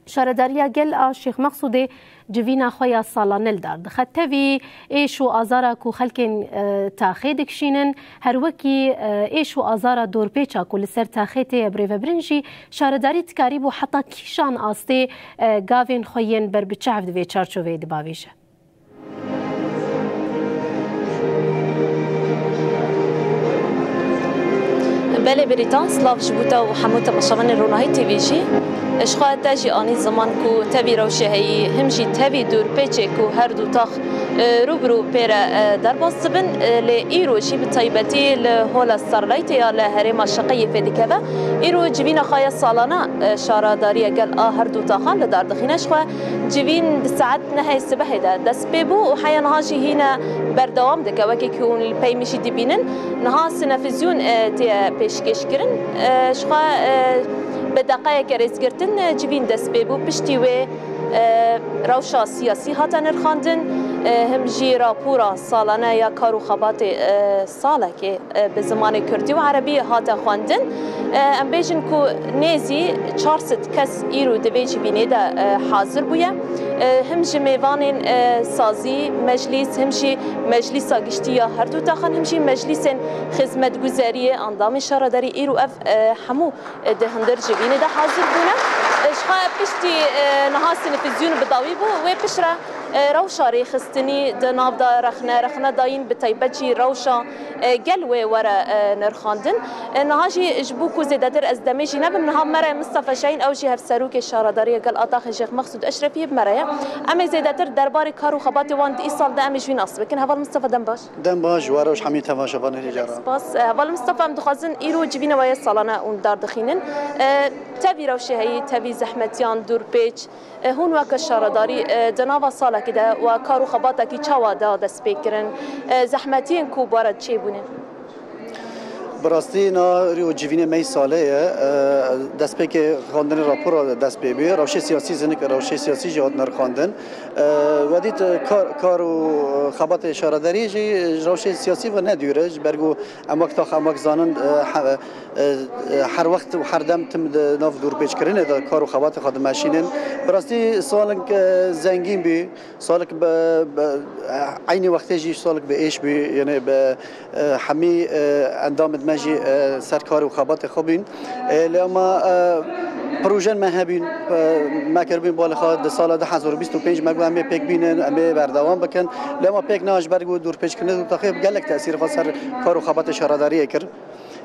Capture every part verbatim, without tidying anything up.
Şaredariya Gel a Şêx Mexsûdê civîna xwe ya salane li dar dixe. Tevî êş û azara ku xelkên, e, taxê dikişînin, her wekî, e, êş û azara dorpêça ku li ser taxê tê ye birêvebirin jî, şaredarî dikarîbû heta kîjan astê, e, gavên xwe yên berbiçav di vê çarçoveyê dibavêje. Belê Bêrîtan, silav ji bo te û hemû temaşevanên Ronahî T V jî. Ji xwe te jî anî ziman ku tevî rewşê heyî, him jî tevî dorpêçê ku her du tax, e, rû bi rû pê re, e, derbas dibin, e, lê îro jî bi taybetî li Hola Starlightê ya li herêma Şeqeyê fê dikeve. Îro civîna xwe ya salane, e, şaredariya gel a her du taxan li dar dixîne. Ji xwe civîn di saet nehê sibehê de dest pê bû û heya niha jî hîne berdewam dike. Wekî ku hûn li peymî jî dibînin, niha sinefizyon, e, tê pêşkêş kirin. E, ji xwe, e, bi deqeyeke rêzgirtin, e, civîn dest pê bû. Piştî wê, e, rewşa siyasî hate nirxandin, e, him jî rapora salane ya kar û xebatê, e, salekê, e, bi zimanê kurdî û erebî hate xwendin. E, em bêjin ku nêzî çar sed kes îro di vê civînê de, e, hazir bûye. E, him ji mêvanên, e, sazî, meclîs, him jî meclîsa giştî ya her du taxan, him jî meclîsên xizmetguzeriyê, endamên şaredarî îro ev, e, hemû, e, di hundir civînê de hazir bûne. E, ji xwe piştî, e, niha sinifizyon bi dawî bû, wê piştre, e, rewşa rêxistinî di nav de rexne, rexne dayîn bi taybet jî rewşa, e, gel wê were, e, nirxandin. E, niha jî ji bo ku zêdetir ez demê jî nebim, niha me re Mistefa Şahîn, ew jî hevserokê şaredariya gel a taxê Şêx Mexsûd Eşrefiyê bi me re ye. Em ê zêdetir derbarê kar û xebatê wan di îsal de em ê ji wî nas bikin. Heval Mistefa, dem baş. Dem baş, ji we re û ji hemî temaşevanên hêja re. Spas. E, heval Mistefa, em dixwazin îro civîna we ya salane hûn dar dixînin. E, tevî rewşê heyî, tevî zehmetiyan, dorpêç, E, hûn weke şaredarî, e, di nava salekê de we kar û xebatekî çawa da destpêkirin? E, zehmetiyên ku bi we re çêbûne? Bi rastî niha rî û civînê me yî salê ye. E, destpêkê xwendinê rapora dest pê bûye. Rewşê siyasî zinik, rewşê siyasî jî hat nirxandin. E, we dît, e, kar, kar û, e, xebatê şaredarî jî ji rewşê siyasî ve ne dûr e. Ji ber ku em wek tax, em wek zanin, e, he-, e, e, her wext û her dem tim di nav dorpêçkirinê de kar û xebatê xwe dimeşînin. Bi rastî salek, e, zengîn bû, salek bi, bi, e, eynî wextê jî salek bi êş bû, yanî bi, e, hemî, e, endamên me jî, e, ser kar û xebatê xwe bûn. E, lê ema, e, projen me hebûn, e, me kiribûn balê xwe di sala du hezar û bîst û pênc me got em ê pêk bînin, em ê berdewam bikin. Lê ema pêk ne, ji ber ku dorpêçkirinê û taxê gelek tesîr xwe ser kar û xebatê şaredariyê kir.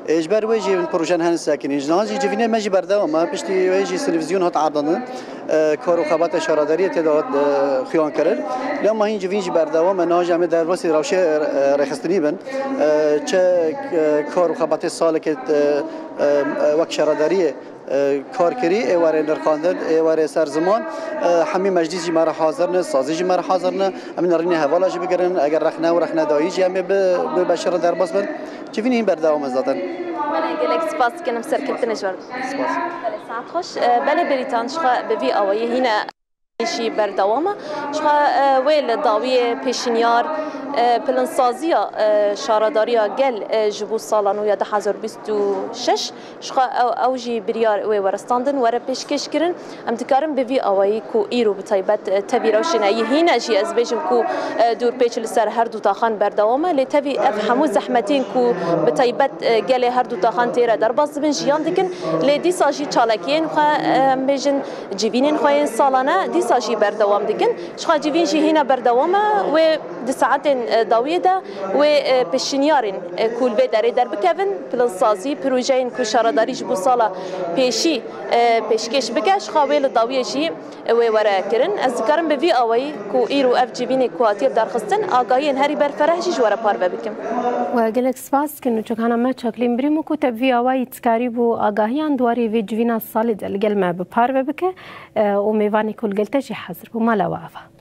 Ê, ji ber wê jî projen hene sekinîn. Ji niha jî civînê me jî berdewam e. Piştî wê jî televîzyon hat erdandin, e, kar û xebatê şaredariyê tê de hat, e, xuyan kirin. Lê ema hîn civîn jî berdewam e. Niha jî em ê derbasî rewşê, e, rêxistinî bin. E, çi, e, kar û xebatê salekê, e, e, wek şaredariyê e, kar kirî, ê were nirxandin, ê were ser ziman. E, hemî meclîs jî me re hazir ne, sazî jî me re hazir ne. Em ê nerînê hevala jî bigirin. Eger rexne û rexnedayî jî em ê bi, bi beşere derbas bin. Civînê hîn berdewam e zaten. Belê, gelek spas dikin, em serkeftinê ji we re dikin. Spas. Belê, saet xweş. E, belê Bêrîtan, ji xwe bi vî awayî hîne jî berdewam e. Ji xwe, e, wê li dawiyê pêşinyar, e, pilinsaziya, e, şaredariya gel, e, ji bo sala nû ya du hezar bîst û şeş, ji xwe ew, ew jî biryar wê were standin, were pêşkêş kirin. Em dikarin bi vî awayî ku îro bi taybet, e, tevî rewşê ne yî hîne jî ez bêjim ku, e, dorpêç li ser her du taxan berdewam e, lê tevî ev hemû zehmetiyên ku bi taybet, e, gelê her du taxan tê re derbas dibin, jiyan dikin, lê dîsa jî çalakiyên xwe, e, em bêjin, civînên xwe yên salane dîsa jî berdewam dikin. Ji xwe civîn jî hîne berdewam e, wê di saetên, e, dawiyê de wê, e, pêşinyarên, e, ku li vê derê derbikevin, pilansazî, projeyên ku şaredarî ji bo sala pêşî, e, pêşkêş bike, ji xwe wê li dawiyê jî, e, wê were kirin. Ez dikarim bi vî awayî ku îro ev civînê ku hatiye darxistin, agahiyên herî berfereh jî ji we re parve bikim. We gelek spas dikin nûçekana me Çaklîn Birîmo ku te bi vî awayî dikarîbû agahiyan di warê vê civîna salê de li gel me bi parve bike, e, û mêvanê ku li gel te jî hazir bû. Mala we ava.